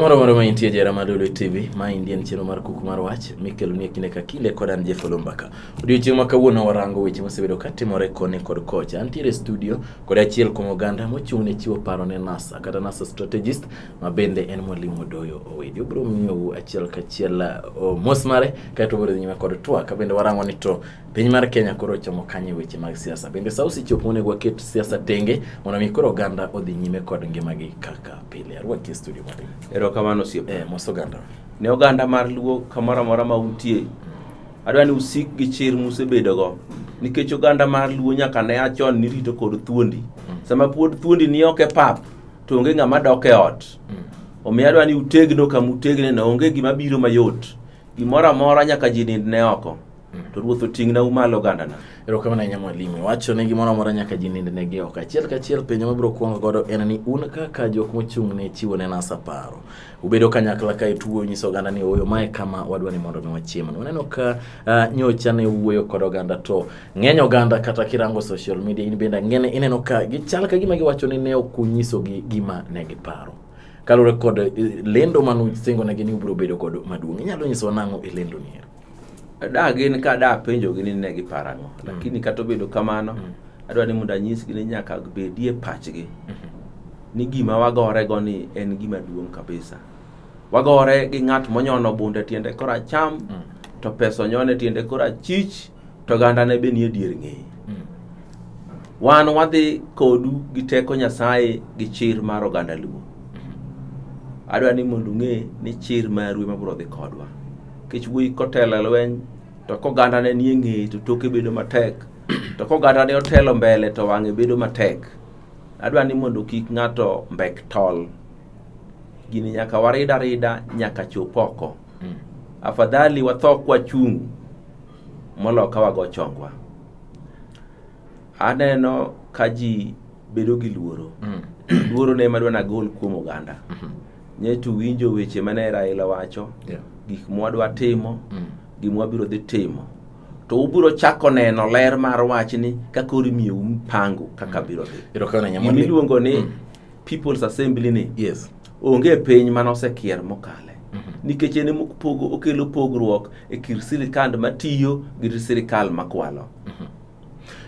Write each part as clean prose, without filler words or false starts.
Kamoro amora ma intie jera mar Lolwe TV, ma endi en chenro mar kuku mar wach mikeloni e kinde ka kinde kod an Jeff Olumbaka. Odiochieng' ma kawuono warango weche mosebedo katimore koni kod kocha. Antiere e studio kod achiel kuom oganda mochung' ne chiwo paro ne NASA kata NASA strategist ma bende en mwalimu Odoyo Owidi. Obiro miyou achiel kachiel mos mare kaeto obiro dhi nyime kod twak. Ka bende warango ni to piny mar Kenya koro ochomo kanye weche mag siasa. Bende sa osechopo monego waket siasa tenge mondo mi koro oganda odhi nyime kod ngimagi kaka pile. Arwaki e studio mwalimu. Erokamano osiepa. Mos oganda. Ne oganda mar Luo kamoro amora ma untie, adwa ni usik gi chir musebedogo nikech oganda mar Luo nyaka ne a chon nirito kod thuondi. Sama pod thuondi ni ok e pap, to onge ng'ama dok e ot. Omiyo adwa ni utegno kama utegne no, onge gima biro mayot. Gimoro amora nyaka ji nind ne oko. To Ruoth oting'na malo ogandana. Erokamano ahinya mwalimu. Wacho ni gimoro amora nyaka ji nind negi oko. Achiel kachiel penjo mabiro kuongo godo en ni un kaka jok mochung' ne chiwo ne NASA paro. Ubedo kanyakla kae to uwuoyo nyiso oganda ni ooyo mae kama wadwa ni mondo mi wachiem. Waneno ka nyocha ne uwuoyo kod oganda to ng'eny oganda kata kirango social media in bende ng'ene ineno ka gichal ka gima giwacho ni ne ok unyisogi gima ne giparo. Kaluwore kod lendo manusingo negi ni ubiro bedo kod maduong'. Inyalo nyisowa nang'o e lendo ni ero? Da gin ka da penjogi ni ne giparo ang'o. Lakini kata obedo kamano, adwa ni mondo anyisgi ni nyaka bedie pachgi ni gima wagore go ni en gima duong' kabisa. Wagore gi ng'at monyono bunde tiende koracham, to pesa onyone tiende korachich, to oganda ne be nie dier ng'eye. Wan wadhi kodu gi teko Nyasaye gi chir mar oganda Luo. Adwa ni mondo ung'e ni chir maru ema biro dhi kodwa. Nikech wuoyi kotelo e lweny, to koganda ne nie ng'eye to toke bedo matek. To koganda ne otelo mbele to wang'e bedo matek. Adwa ni mondo kik ng'ato mbek tol. Gini nyaka warid arida nyaka chop oko. Afadhali watho kwachung' molo ka wago chongwa. Aneno ka ji bedo gi luoro. Luoro ne ema adwa nagol kuom oganda. Nyocha uwinjo weche mane Raila wacho, gik mwadwa timo, gima wabiro dhi timo. To ubiro chako neno ler mar wachni ka koro imiyou mpango kaka biro dhi. Erokamano ahinya Gima mwalimu. iluongo ni People's Assembly ni onge piny mane osekier mokale. Nikech en ema okelo pogruok e kind sirikal matiyo gi sirikal makwalo.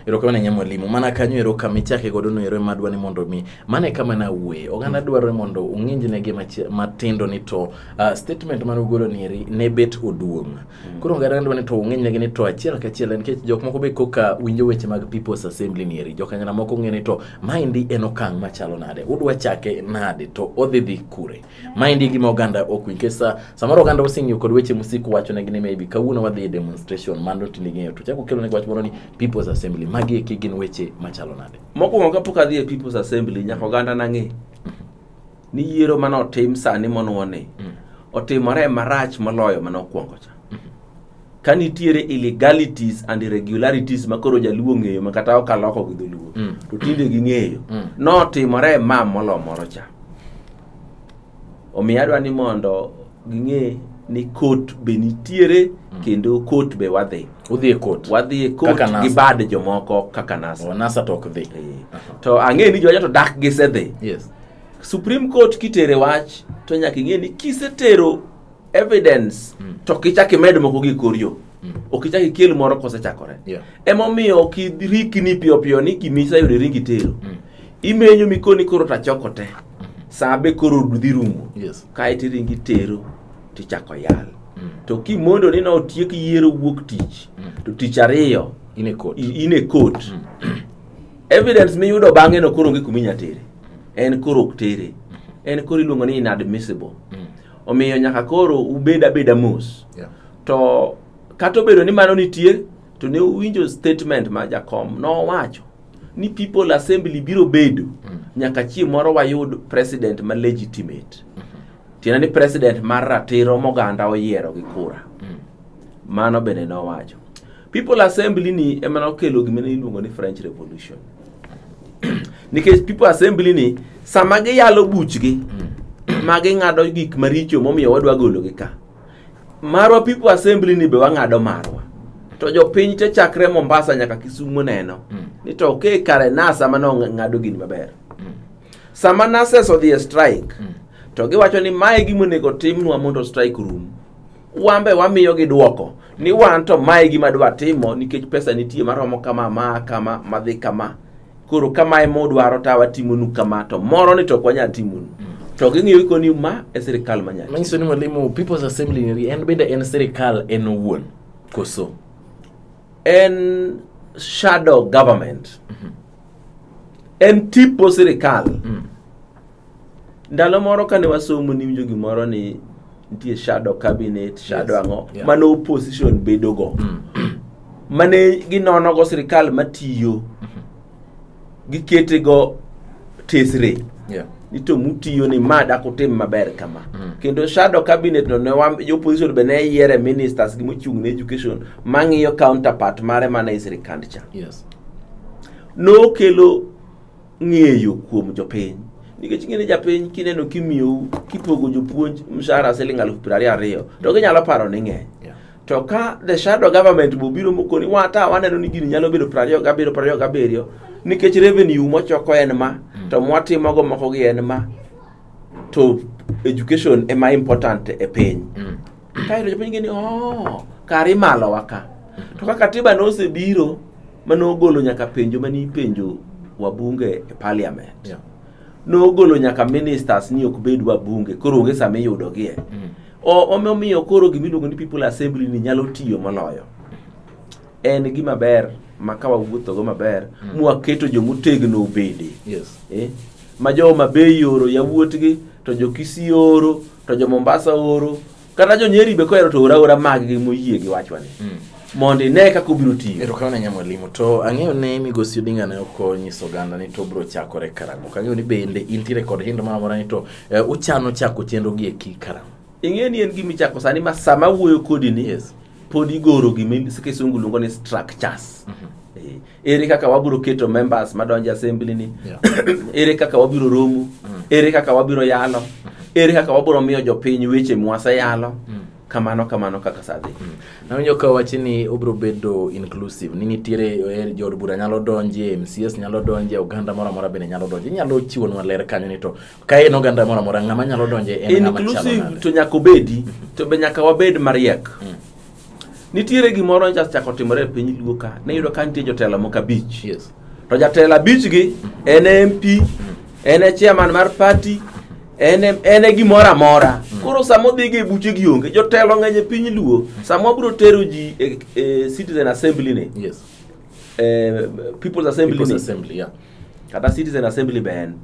Erokamano ahinya mwalimu. Mana kanyo ero kama ichake godo no ero ema adwa ni mondo mi mane kama nawuoye. Oganda dwaro ni mondo ung'injnegi matindo ni to statement mane ugolo ni eri ne bet oduong'. Koro oganda dwaro ni to ung'injnegi ni to achiel kachiel nikech jok moko be koka winjo weche mag People's Assembly ni eri. Jokanyana moko ng'e ni to maendi en okang' machalo nade. Udwa chake nade to odhi dhi kure. Maendi gima oganda ok winj. Nikech samoro oganda oseng'iyo kod weche musiko wacho negi ni maybe kawuono wadhi e demonstration mano tinde ging'eyo to chako kelo negi wach moro ni People's Assembly. Magi eki gin weche machalo nade? Mokwongo kapok adhi e People's Assembly nyaka oganda nang'e ni yiero mane otim sani monuo ni otimore marach moloyo mane okwongo cha. Ka nitiere illegalities and irregularities ma koro jaluo ong'eyo ma kata ok aloko gi dholuo to tinde ging'eyo notimore ma molo moro cha. Omiyo adwa ni mondo ging'e ni court be nitiere kendo court be wadhi. Udhi e court. Wadhi e court Kaka gi NASA. bad jomoko kaka NASA. O NASA to ok dhi. To ang'e ni jowacho to dak gisedhi. Supreme Court kitere wach to nyaka ing'e ni kisetero evidence to kichak imed moko gi kor yo. Ok ichak ikel moro kosechakore. Emomiyo ok irikni piyo piyo ni gimiseyudo iring itero. Imenyo mikoni koro tachoko te. Sa be koro dhi rumo. Kaeto iring itero tichako yal. To kimondo ni notiek yiero wuok tich, to tich ariyo in e court. In e court. Evidence miyudo bang'e no koro onge kuma inya tere. En koro ok tere. En koro iluongo ni inadmissible. Omiyo nyaka koro ubed abeda mos. To kata obedo ni mano nitie, to ne uwinjo statement ma jakom nowacho ni People Assembly biro bedo nyaka chieng' moro wayud president ma legitimate. Tiende ni president mar ratiro moganda oyiero gi kura. Mano bende nowacho. People Assembly ni ema nokelo gima ne iluongo ni French Revolution. Nikech People Assembly ni sama giyalo buchgi ma ging'ado gik maricho momiyo wadwa gologi ka. Marwa People Assembly ni be wang'ado marwa. To jopiny te chakre Mombasa nyaka Kisumu neno ni to ke kare NASA mane ong'ado gini maber. Sama nurses odhi e strike, To giwacho ni mae gima onego timnwa mondo strike rum. Wambe wamiyo gi duoko ni wan to mae gima dwa timo nikech pesa nitie maromo kama, ma kama, madhi kama. Koro kamae modwaro ta watimonu kama, to moro ni to ok wanyal timonu. To ging'iyo koni ma e sirikal manyachon. Manyiso ni mwalimu, People's Assembly ni en bende en sirikal en owuon koso? En shadow government. En tipo sirikal. Ndalo moro kane wasomo niwinjo gimoro ni nitie shadow cabinet, shadow ang'o, mane opposition bedogo. Mane ginono go sirikal matiyo, gikete go tesre. Ni to mutiyo ni ma dak utim maber kama. Kendo shadow cabinet no ne opposition be ne yiere ministers gi mochung' ne education mang'iyo counterpart mare mane e sirikand cha. Nokelo ng'eyo kuom jopiny. Nikech ing'e ni japiny kineno kimiyou kipogo jopuonj mshahara siling 22,000 to ginyalo paro ni ng'eny. To ka the shadow government bobiro mokoni wata waneno ni gini nyalo bedo 27 27 nikech revenue mochoko en ma, to mwatimogo moko gi en ma, to education ema important e piny. Kaeto jopiny ng'e ni oh, kare imalowa ka. To ka katiba nosebiro manogolo nyaka penjo mane ipenjo wabunge e parliament. Nogolo nyaka ministers ni ok bed wabunge, koro onge sama iyudogie. Omiyo koro gimiluongo ni People Assembly ni nyalo tiyo moloyo. En gima ber ma ka wawuothogo maber, mwaketo jomotegno obede. Ma jo Homa Bay oro yawuotgi, to jo Kisii oro, to jo Mombasa oro, kata jo Nyeri be kohero to ora ora mag-gi moyie gi wachwani. Mondo ine kaka obiro tiyo. Erokamano ahinya mwalimu. To ang'eyo ni migosi Odinga ne ok onyiso oganda ni to obiro chakore karang'o. Ok ang'eyo ni bende intiere kod hindo moro amora ni to uchano chako chenro gi eki karang'o. Ing'eyo ni en gima ichako sani ma sama awuoyo kodi ni, pod igoro gima kisungu luongo ni structures. Ere kaka wabiro keto members madonjo e assembly ni? Ere kaka wabiro romo? Ere kaka wabiro yalo? Ere kaka wabiro miyo jopiny weche mwaseyalo? Kamano kamano kaka sa dhi. Nawinjo ka wachi ni obiro bedo inclusive, ni nitiere jood bura nyalo donje, MCS nyalo donje, oganda moro amora bende nyalo donje. Inyalo chiwonwa ler kanyo ni to ka en oganda moro amora ng'ama nyalo donje en ng'ama chalo Inclusive nade? to nyaka obedi, to be nyaka wabed mariek. Nitiere gimoro nyocha chako timore e piny Luo ka, ne iyudo ka nitie jotelo moko abich. To jatelo abich gi en MP, en e chairman mar party, en e gimoro amora. Koro sama odhi gi buche gi onge, jotelo ng'eny e piny Luo. Sama wabiro tero ji e Citizen Assembly ni. People's Assembly People's ni. Assembly, yeah. Kata Citizen Assembly be en.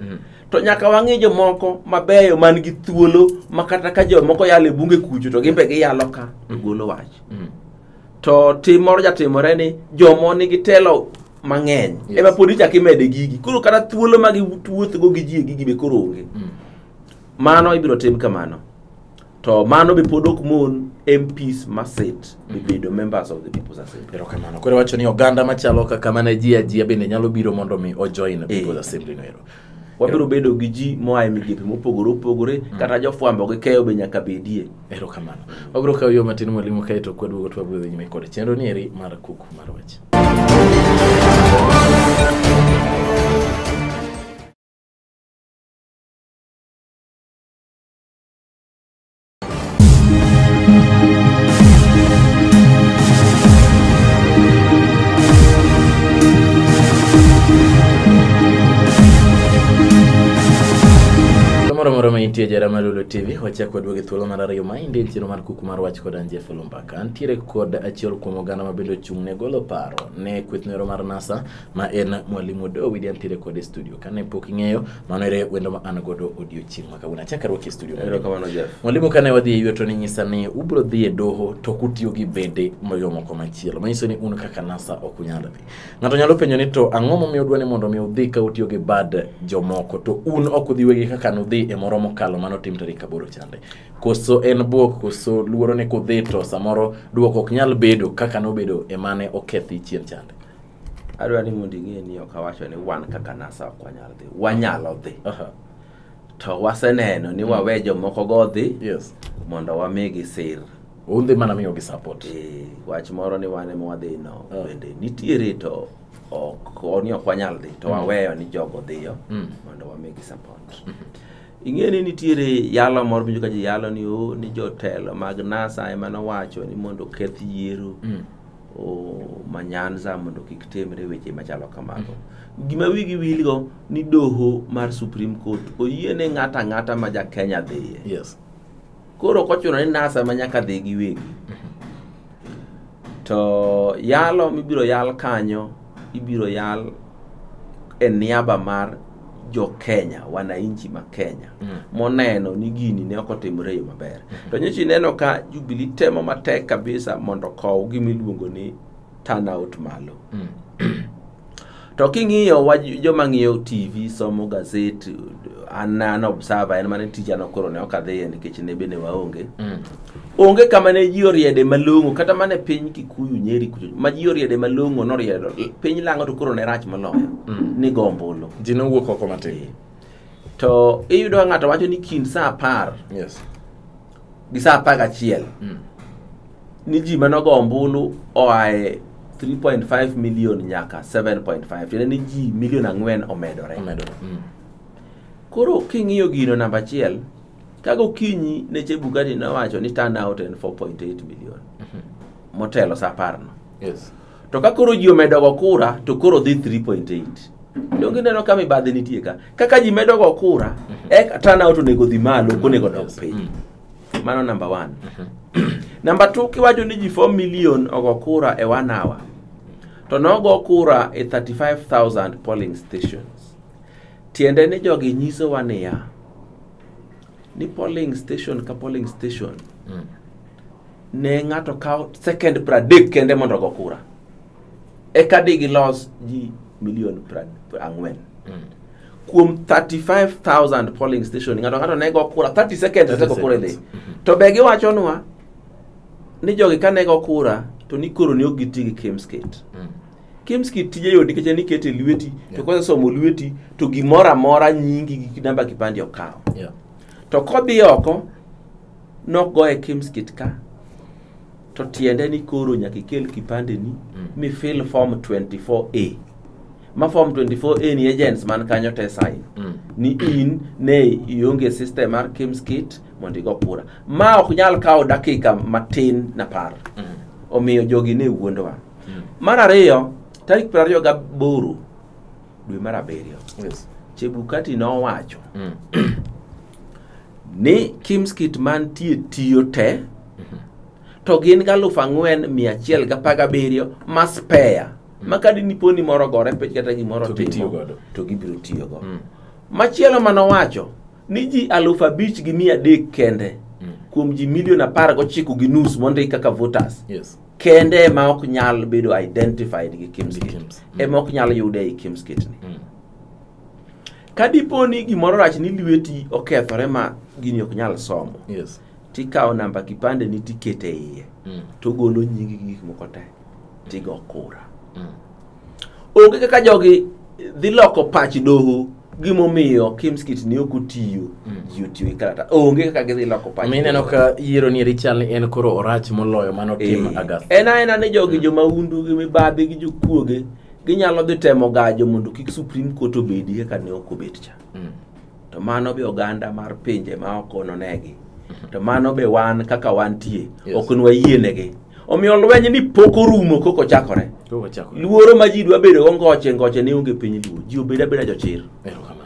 To nyaka wang'i jomoko mabeyo man gi thuolo ma kata ka jomoko yalo e bunge kucho to gin be giyalo ka to golo wach. To tim moro jatimore ni jomo nigi telo mang'eny ema pod ichako imede gigi. Koro kata thuolo ma giwuothogo gi ji e gigi be koro onge. Mano ibiro tim kamano. To mano be pod ok mon MPs masit be bedo members of the People's Assembly. Erokamano. Koro iwacho ni oganda machalo kaka mane ji ajia bende nyalo biro mondo mi ojoin People's Assembly no ero. Wabiro bedo gi ji moa e migepe mopogore opogore, kata jofwambo gi keyo be nyaka bedie. Erokamano. Wabiro kawo yo matin mwalimu kae to kwaduogo to wabiro dhi nyime kod chenro ni eri mar kuku mar wach. Moro ma intie jara mar Lulu TV, wachako waduogo e thuolo mar ariyo ma inde en chenro mar kuku mar wach kod an Jeff Olumbaka. Antiere kod achiel kuom oganda ma bende ochung' ne golo paro ne kweth nero mar NASA ma en Mwalimu Dowidi, antiere kode e studio. Kane pok ing'eyo, mano ere wendo ma an godo odiochieng' ma kawuono. Achako arwaki e studio. Erokamano Jeff. Mwalimu, kane wadhi e yweto ninyisa ni ubiro dhi e doho to ok utiyo gi bede jomoko machielo. Manyiso ni un kaka NASA ok unyal dhi. Ng'ato nyalo penjo ni to ang'o momiyo udwa ni mondo mi udhi ka utiyo gi bad jomoko to un ok udhi wegi kaka nudhi e moro mokalo mano tim tarik 8 chande. Koso en buok, koso luoro ni kudhi to samoro duoko ok nyal bedo kaka nobedo e mane okethi chien chande. Adwa ni mondo ing'e ni ok awacho ni wan kaka NASA ok wanyal dhi. Wanyalo dhi. To waseneno ni wawe jomoko go dhi mondo wamigi sir. Udhi mana miyogi support. Wach moro ni wan ema wadhi no bende nitiere to ok ni ok wanyal dhi to waweyo ni jogo dhiyo mondo wamigi support. Ing'e ni nitiere yalo moro winjo ka ji yalo ni o ni jotelo mag NASA ema nowacho ni mondo oketh yiero o ma Nyanza mondo kik timre weche machalo kamago. Gima wigi wilgo ni doho mar Supreme Court oyie ne ng'ato ang'ata ma ja Kenya dhiye. Yes. Koro ok ochuno ni NASA ema nyaka dhi giwegi. To yalo mibiro yal kanyo ibiro yal e niaba mar jo Kenya, wananchi ma Kenya moneno ni gini ne ok otimore e yo maber. To nyocha ineno ka Jubilee temo matek kabisa mondo okow gima iluongo ni turnout malo. To king'iyo wa joma ng'iyo TV, somo gazet, an observer, en mana tija no koro ne ok adhiye nikech ne bende waonge. Onge kama ne ji oriede malong'o kata mana e piny Kikuyu Nyeri kucho ma ji oriede malong'o noriedo piny lang'o to koro ne rach moloyo ni go ombulu. Ji nowuok oko matin. To iyudo ka ng'ato wacho ni kind saa 10 Yes. gi saa 11 ni ji manogo ombulu oa e 3.5 million nyaka 7.5 tiende ni ji milion 4 omedore. Omedore. Koro king'iyo gino namba 1 ka gokinyi ne Chebukati nowacho ni turnout en 4.8 million motelo saa 10 no. Yes. To ka koro ji omedo go kura to koro dhi 3.8. Donge ineno ka mibadhi nitie ka? Kaka ji medo go kura, eka turnout onego dhi malo, ok onego dok piny. Mano number 1. Number 2 kiwacho ni ji 4 million ogo kura e 1 hour. To nogo kura e 35,000 polling stations. Tiende ni jogi nyisowa niya, ni polling station ka polling station ne ng'ato kawo second 30 kende mondo ogo kura. Eka digilos ji milion 4. Kuom 35,000 polling station ng'ato ng'ato ne go kura 30 seconds 30 osego kura idhi. seconds. To be giwachonwa ni jogi ka ne go kura to ni koro ne ok giti gi KIEMS kit. KIEMS kit tije yot nikech en ikete e lweti to kosesomo lweti to gimoro amora nyingi gi namba kipande okawo. Yeah. To kodhi oko nok goye KIEMS kit ka to tiende ni koro nyaka ikel kipande ni mi fill form 24A. Ma form 24A ni agents man kanyo te sign. Ni in ne ionge system mar KIEMS kit mondo igo kura. Ma ok nyal kawo dakika matin napar. Omiyo jogi ne wuondowa. Mar ariyo, tarik 28 dwe mar 7 Yes. Chebukati nowacho ni KIEMS kit mantie tiyo te to gin gi 4,117 ma spare ma ka dipo ni moro ogore piny kata gimoro To gitiyo timo godo. to gibiro tiyogo. Machielo manowacho ni ji 5,300 kende kuom ji milion 19.5 mondik kaka voters Yes. kende ema ok nyal bedo identified gi KIEMS Gi kit KIEMS. ema ok nyal yude ei KIEMS kit ni. Ka dipo ni gimoro rach ni lweti okethore ma gini ok nyal somo Yes. tikawo namba kipande ni tikete iye to golo nyingi gi gik moko te tigo kura. Onge kaka jogi dhi loko pach doho gimomiyo KIEMS kit ni ok otiyo ji otiyo gi kalata onge kaka gidhi loko pach Omiyo ineno ka yiero ni eri chal ni en koro orach moloyo mano tim August. En aena ni jogi jomaundu gi mibadhi gi jokuoge ginyalo dhi temo gajo mondo kik Supreme Court obedi kaka ne ok obet cha. To mano be oganda mar pinje ma oko nonegi. To mano be wan kaka wantie ok nwayienegi. Omiyo lweny ni pok orumo kok ochakore. Kok ochakore. Luoro ma ji dwa bedo go ngoche ngoche ne onge piny luo. Ji obed abeda jochir. Erokamano.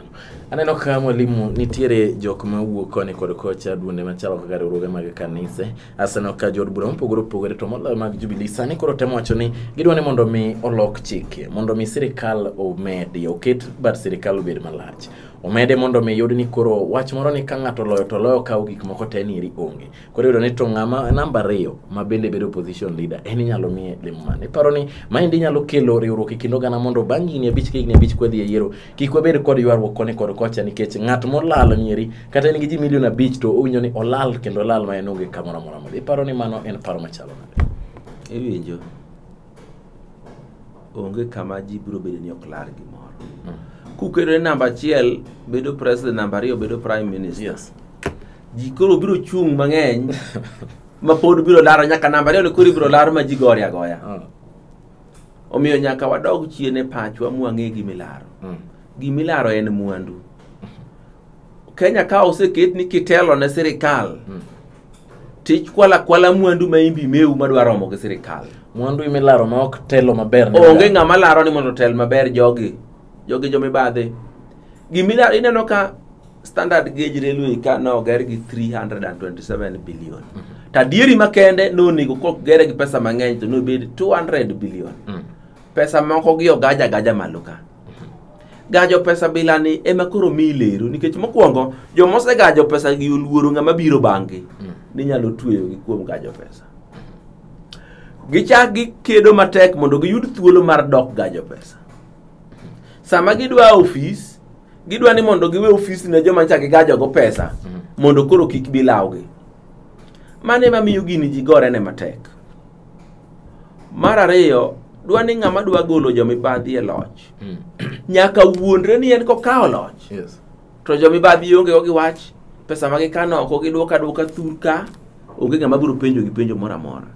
Aneno ka mwalimu nitiere jok mawuok koni kod kocha duonde machalo kaka riwruoge mag kanise. Aseneno ka jood bura mopogore opogore to moloyo mag Jubilee sani koro temo wacho ni gidwa ni mondo mi olok chike mondo mi sirikal omedi oket bad sirikal obed malach. Omede mondo mi yud ni koro wach moro ni ka ng'ato oloyo to oloyo kawo gik moko te ni eri onge. Koro iyudo ni to ng'ama namba 2 ma bende bedo opposition leader en inyalo miye lemo mane. Iparo ni maendi nyalo kelo riwruok e kind oganda mondo bang' higni 5 ka higni 5 kwadhi e yiero kik wabed kod ywaruok koni kod kocha nikech ng'at molal nieri kata en gi ji milion 5 to owinjo ni olal kendo olal ma en onge kamoro amora modhi. Iparo ni mano en paro machalo nade? Iwinjo. Onge kama ji biro bedo ni ok lar gimoro. Kuketo ni namba 1 bedo president, namba 2 bedo prime minister. Yes. Ji koro biro chung' mang'eny ma pod biro laro nyaka namba 2 ni koro ibiro lar ma ji gore agoya. Omiyo nyaka wadog chien e pachwa mwang'e gimilaro. Gimilaro en mwandu. Kenya ka oseket ni kitelo ne sirikal tich kwala kwala mwandu ma imbi meu madwa romo gi sirikal. Mwandu imilaro ma ok telo maber ne Onge oganda. ng'ama laro ni mondo otel maber jogi. Jogi jomibadhi. Gimilaro ineno ka standard gauge railway ka noger gi 327 billion. To adieri makende nonego kok gere gi pesa mang'eny to nobed 200 billion. Pesa moko gi ogaja gaja malo ka. Gajo pesa bila ni ema koro miyi lero nikech mokwongo jomosegajo pesa gi oluoro ng'ama biro bang'gi ni nyalo tweyogi kuom gajo pesa. Gichak gikedo matek mondo giyud thuolo mar dok gajo pesa. Sama gidwa ofis, gidwa ni mondo giwe ofis ne joma ncha gigajogo pesa mondo koro kik bi lawgi. Mano ema miyo gini ji gore ne matek. Mar ariyo, dwa ni ng'ama dwa golo jomibadhi e loch nyaka wuondre ni en kokawo loch Yes. to jomibadhi onge go gi wach pesa ma gikano oko giduoka aduoka thur ka onge ng'ama biro penjo gi penjo moro amora.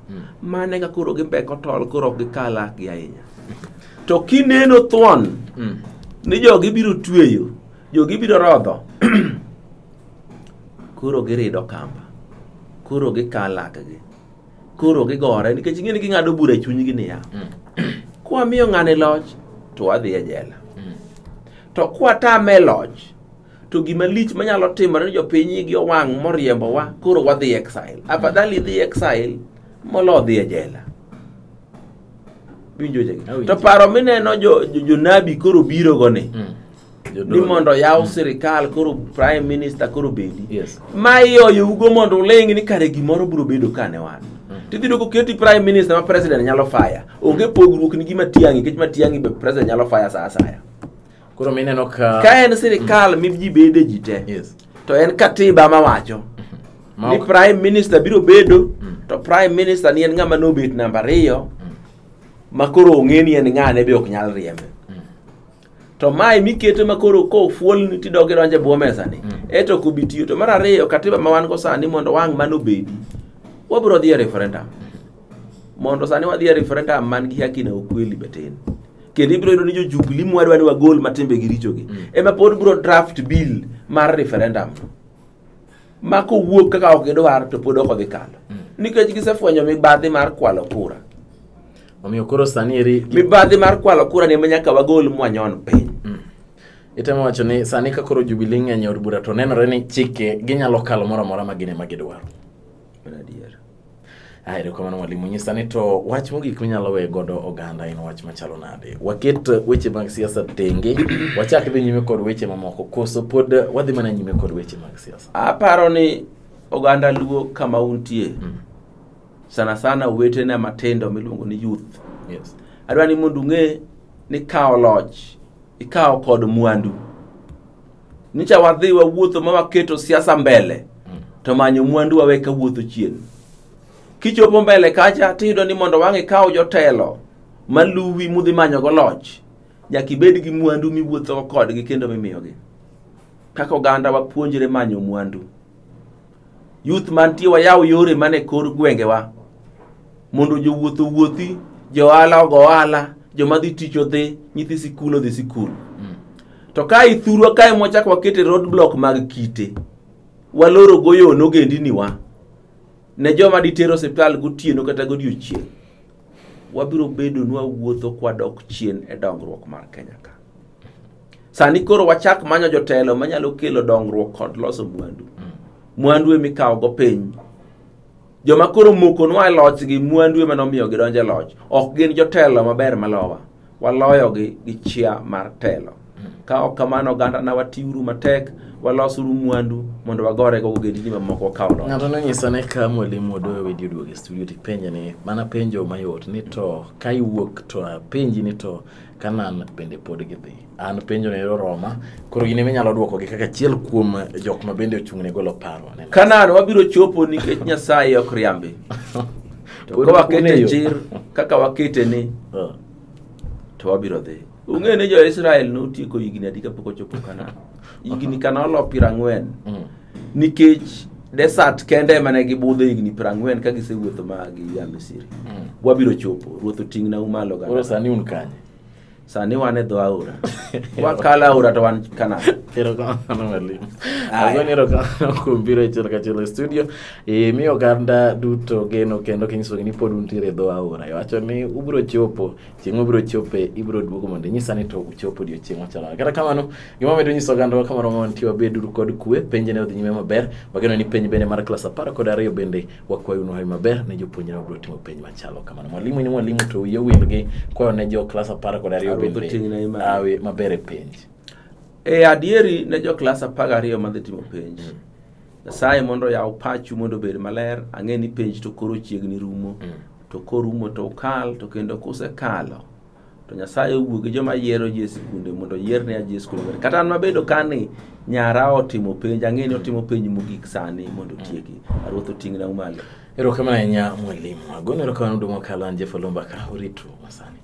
Mano e ka koro gimbeko tol koro ok gikal gi ahinya. To kineno thuon ni jogi biro tweyo, jogi biro rodho, koro girido kamba, koro gikalakgi, koro gigore nikech ing'e ni ging'ado bura e chunygi niya, kwamiyo ng'ani loch to wadhi e jela. To kwatame e loch to gima lich manyalo timore ni jopiny igi owang' moriembowa koro wadhi exile. Afadhali idhi exile molo dhi e jela. Winjo wechegi? Awinjo. To paro mineno jonabi koro biro go ni ni mondo yaw sirikal koro prime minister koro bedi. Yes. Ma iyoyo ugo mondo uling' ni kare gimoro biro bedo ka ne wan. Tidhi yudo koketi prime minister ma president nyalo fire. Onge pogruok ni gi Matiang'i nikech Matiang'i be president nyalo fire sa asaya. Koro mineno ka Ka en sirikal mi ji bede ji te. Yes. To en katiba mawacho Ma ni ok- prime minister biro bedo to prime minister ni en ng'ama nobet namba ariyo ma koro ong'e ni en ng'ane be ok nyal riembe. To mae miketo ma koro kofuolni tidok idonjo e bwo mesa ni eto ok obi tiyo. To mar ariyo katiba ma wan go sani mondo wang' mano obedi wabiro dhi e referendum. Mondo sani wadhi e referendum man gi haki na ukweli be tin. Kendo ibiro yudo ni jo Jubilee mwadwa ni wagol matimbegi richogi ema pod biro draft bill mar referendum no. Ma kowuok kaka ok gidwar to pod ok odhi kalo. Nikech gisefwenyo mibadhi mar kwalo kura. Omiyo koro sani eri Mibadhi mar kwalo kura ni ema nyaka wagol mwanyon piny. Itemo wacho ni sani ka koro Jubilee ng'eny e od bura to nenore ni chike ginyalo kalo moro amora ma gin ema gidwaro. Mano adier. Aya, erokamano mwalimu. Nyisa ni to wach mogik minyalo weyo godo oganda en wach machalo nade? Waket weche mag siasa tenge, wachak dhi nyime kod weche mamoko, koso pod wadhi mana nyime kod weche mag siasa? Aparo ni oganda Luo kama untie sana sana owetena matindo miluongo ni youth. Yes. Adwa ni mondo ung'e ni kawo loch ikawo kod mwandu. Nyicha wadhi wawuotho ma waketo siasa mbele to manyo mwandu wawe ka wuotho chien. Kichopo mbele kacha tiyudo ni mondo wang' ikaw jotelo maluwi mudhi manyogo loch nyaka ibed gi mwandu miwuotho kodgi kendo mimiyogi. Kaka oganda wapuonjre manyo mwandu. Youth mantie wayaw yore mane kor gwengewa mondo jowuoth owuothi, jo ohala ogo ohala, joma dhi tich odhi, nyithi sikul odhi sikul. To ka ithurwa kae mwachak wakete road block mag kite, waloro go yo nogendini wa ne joma ditero osiptal gotieno kata godiochieng', wabiro bedo ni wawuotho kwadok chien e dongruok mar Kenya ka. Sani koro wachak manyo jotelo manyalo kelo dongruok kod loso mwandu. Mwandu ema ikawo go piny. Joma koro mokonwa e loch gi mwandu ema nomiyo gidonjo e loch. Ok gin jotelo maber malowa. Waloyogi gi chia mar telo. Ka ok kamano oganda na watiuru matek, walosuru mwandu mondo wagore go ogendini mamoko wakaw loch. Ng'ato nonyisa ni ka mwalimu Odoyo wedi oduogo e studio tipenje ni mana penjo mayot ni to ka iwuok to apenji ni to Kanan bende pod gidhi. An penjo ni oroma, koro in ema inyalo duokogi kaka achiel kuom jok ma bende ochung' ne golo paro. Aneno. Kanan wabiro chopo nikech Nyasaye ok riambi. To Pod ka wakete ung'eyo. chir kaka wakete ni to wabiro dhi. Ung'e ni jo-Israel notieko higni adi kapok ochopo Kanan? Higni kana olo 40. Nikech desert kende ema ne gibudho higni 40 ka gisewuotho ma gia Misri. Wabiro chopo. Ruoth oting'na u malo Koro oganda. sani un kanye? Sani wan e dho aora. Wakalo aora to wan Canaan. Erokamano mwalimu. Aya. Agoni erokamano kuom biro achiel kachiel e studio. Imiyo oganda duto geno kendo kinyisogi ni pod untiere e dho aora. Iwacho ni ubiro chopo, chieng' ubiro chope, ibiro duogo mondo inyisa ni to uchopo odiochieng' machalo nade. Kata kamano, gima wamedo nyiso ogandawa kamoro ma wantie wabeduru kod kwe, penj ne odhi nyime maber. Wageno ni penj bende mar klas 12 bende wakwayo hawi maber ne jopuonjre mabiro timo penj machalo kamano. Mwalimu ni mwalimu to wiye owil gi kwayo ne jo klas 12 Aruodh bende oting'na imalo. hawi maber e penj. E adieri ne jo klas 12 madhi timo penj. Nyasaye mondo oyaw pachu mondo obed maler. Ang'e ni penj to koro chiegni rumo. To korumo to ukal, to kendo kusekalo to Nyasaye owuo gi joma yiero ji e sikunde mondo oyierne ji e skul maber. Kata an mabedo kani nyara otimo penj, ang'e ni otimo penj mogik sani mondo otieki. Ruoth oting'na malo. Erokamano ahinya mwalimu. Agoni erokamano duto mokalo an Jeff Olumba ka uritu masani.